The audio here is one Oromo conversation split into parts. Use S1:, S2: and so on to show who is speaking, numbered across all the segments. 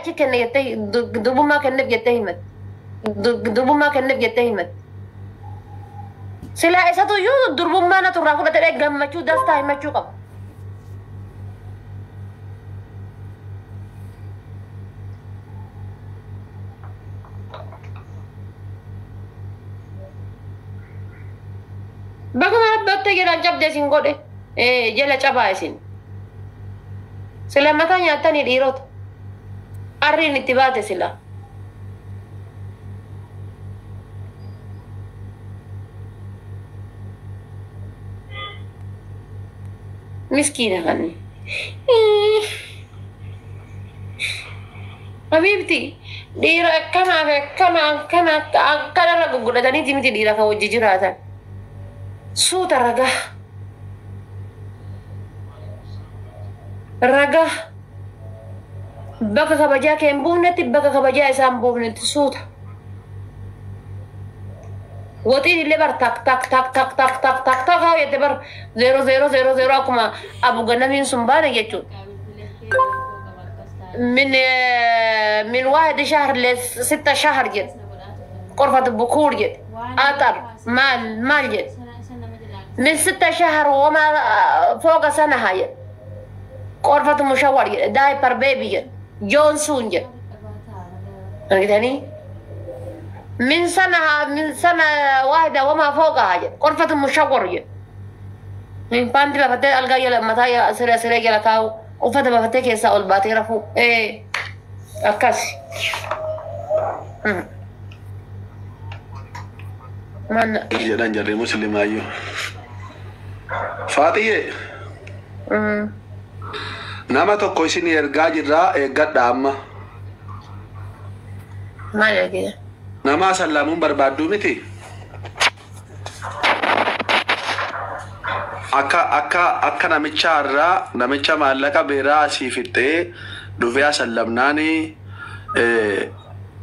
S1: Achi kenne jettee durbummaa kenneef jettee himatte. Durbummaa kenneef jettee himatte. Silaa isatu iyyuu durbummaa na turraa fudhatee gammachuu dastaa himachuu qaba. Bakuma rabbatte jalaan cabdee isin godhe jala cabaa isin. Sila mataa nyaattanii dhiirota. Arriin itti baate sila. Miskiina kanni. Habiibti, dhiira akkanaa fi akkana akkana akkanarra gugudhataniiti miti dhiira kan wajji jiraatan. Suuta ragaa. Ragaa. Bakka kabajaa kee hin buufnetti, bakka kabajaa isaa hin buufnetti suuta. Waxiin illee bar tak tak tak tak tak tak tak tak haa jette bar 0 0 0 0 akkuma abu ganamiin sun baane jechuudha. من واحد شهر ل6 شهر jedhe. غرفة البكور jedhe. أطر مال مال jedhe. من 6 شهر وما فوق سنة هاي غرفة مشاور jedhe. diaper baby jedhe. جونسون jedhe. argitanii من سنة من سنة واحدة وما فوقها jedhe. غرفة مشاور jedhe. Paantii baafattee algaa jala mataa siree siree jala kaa'u, uffata baafattee keessaa ol baatee rafuu, akkas. Manna.
S2: Jedhan jarri muslimaayyuu. Faaxiyyee, nama tokko isin ergaa jirraa, eeggadha amma.
S1: Maal ergite?
S2: Nama sallamuun barbaadduu miti. Akka namicha irraa namicha maallaqa beeraa asii fixxee dhufee asallamnaani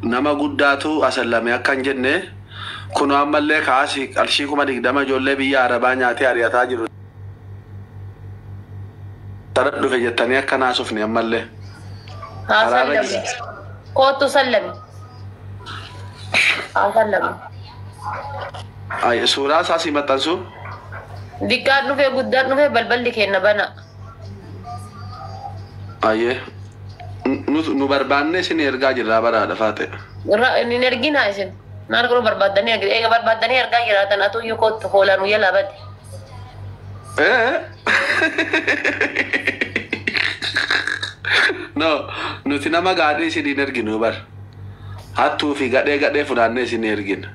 S2: nama guddaatu asallame akka hin jenne, kun ammallee kaasii qarshii 20,000 ijoollee biyya arabaa nyaatee ari'ataa jiru. Tara dhufe jettanii akka naasufne ammallee.
S1: Haa sallame. Kootu sallame. Haa sallame.
S2: Ay, suuraa isaa si maxxansu.
S1: Diqqaan dhufee guddaan dhufee balballi kenna bana.
S2: Ayyee. Nu barbaanne isin ergaa jirraa baraadha faate.
S1: Hin erginaa isin. Maal godhuu barbaaddanii eega barbaaddanii ergaa jiraatan atuyyuu kootu hoolaan jalaa bade.
S2: No, nuti nama gaarii isin hin erginu bar. Hattuu fi gadhee gadhee funaannee isin ergina.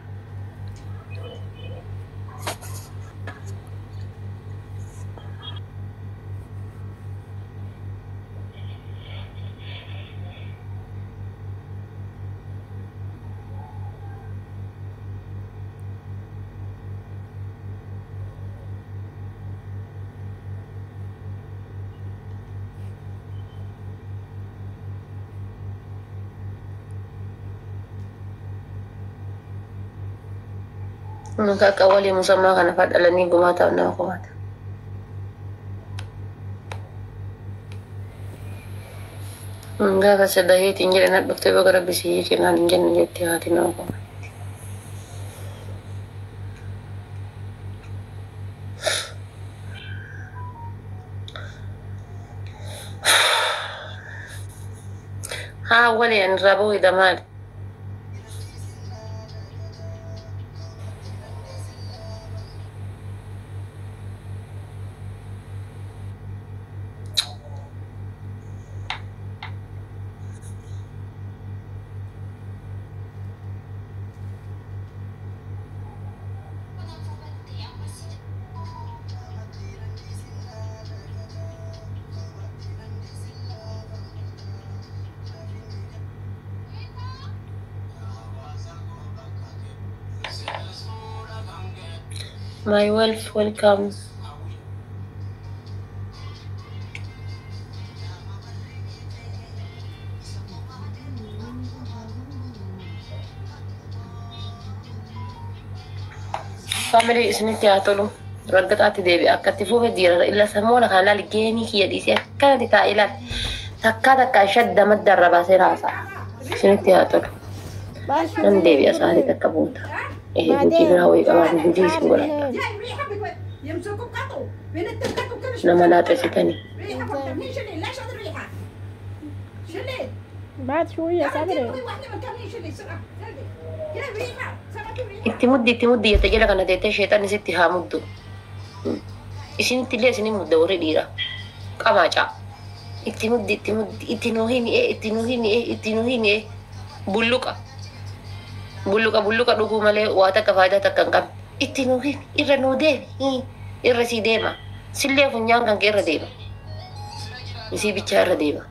S1: Maka akka walii musammaa kana fadhalanii gumaataaf nama kumaata. Gaafa sadaheetiin jedhe na dhuftee baga rabbi si hiike naan hin jenne jettee haati nama kumaata. Haa walii ani irraa bahuu hidha maali? My wealth, welcome. Family isinitti haa tolu. Raggataatti deebi'a. Akkatti fuufe diirara. Illa sammoona kana laal geemii kiyya dhiisee akkanatti taa'ee ilaal. Takkaa takkaan shadda madda irra baasee raasaa. Isinitti haa tolu. Nan deebi'a sa'aatii takka booda. Hojii biraa wayii qabaatu hojii isin godhadha. Nama laaxessitanii.
S3: بعد شوية صبري.
S1: Itti muddi, itti muddi jette jala kana teettee sheexanni sitti haa muddu. Isinitti illee isin mudda warri dhiiraa. Qamaacaa. Itti muddi, itti muddi, itti nuu himi, itti nuu himi, itti nuu himi. Bulluqa. Bulluqa bulluqa dhuguu malee waa takka faayidaa takka hin qabne. Itti nuu himi, irra nuu deemi, irra sii deema. Sillee funyaan kan kee irra deema. Isii bichaa irra deema.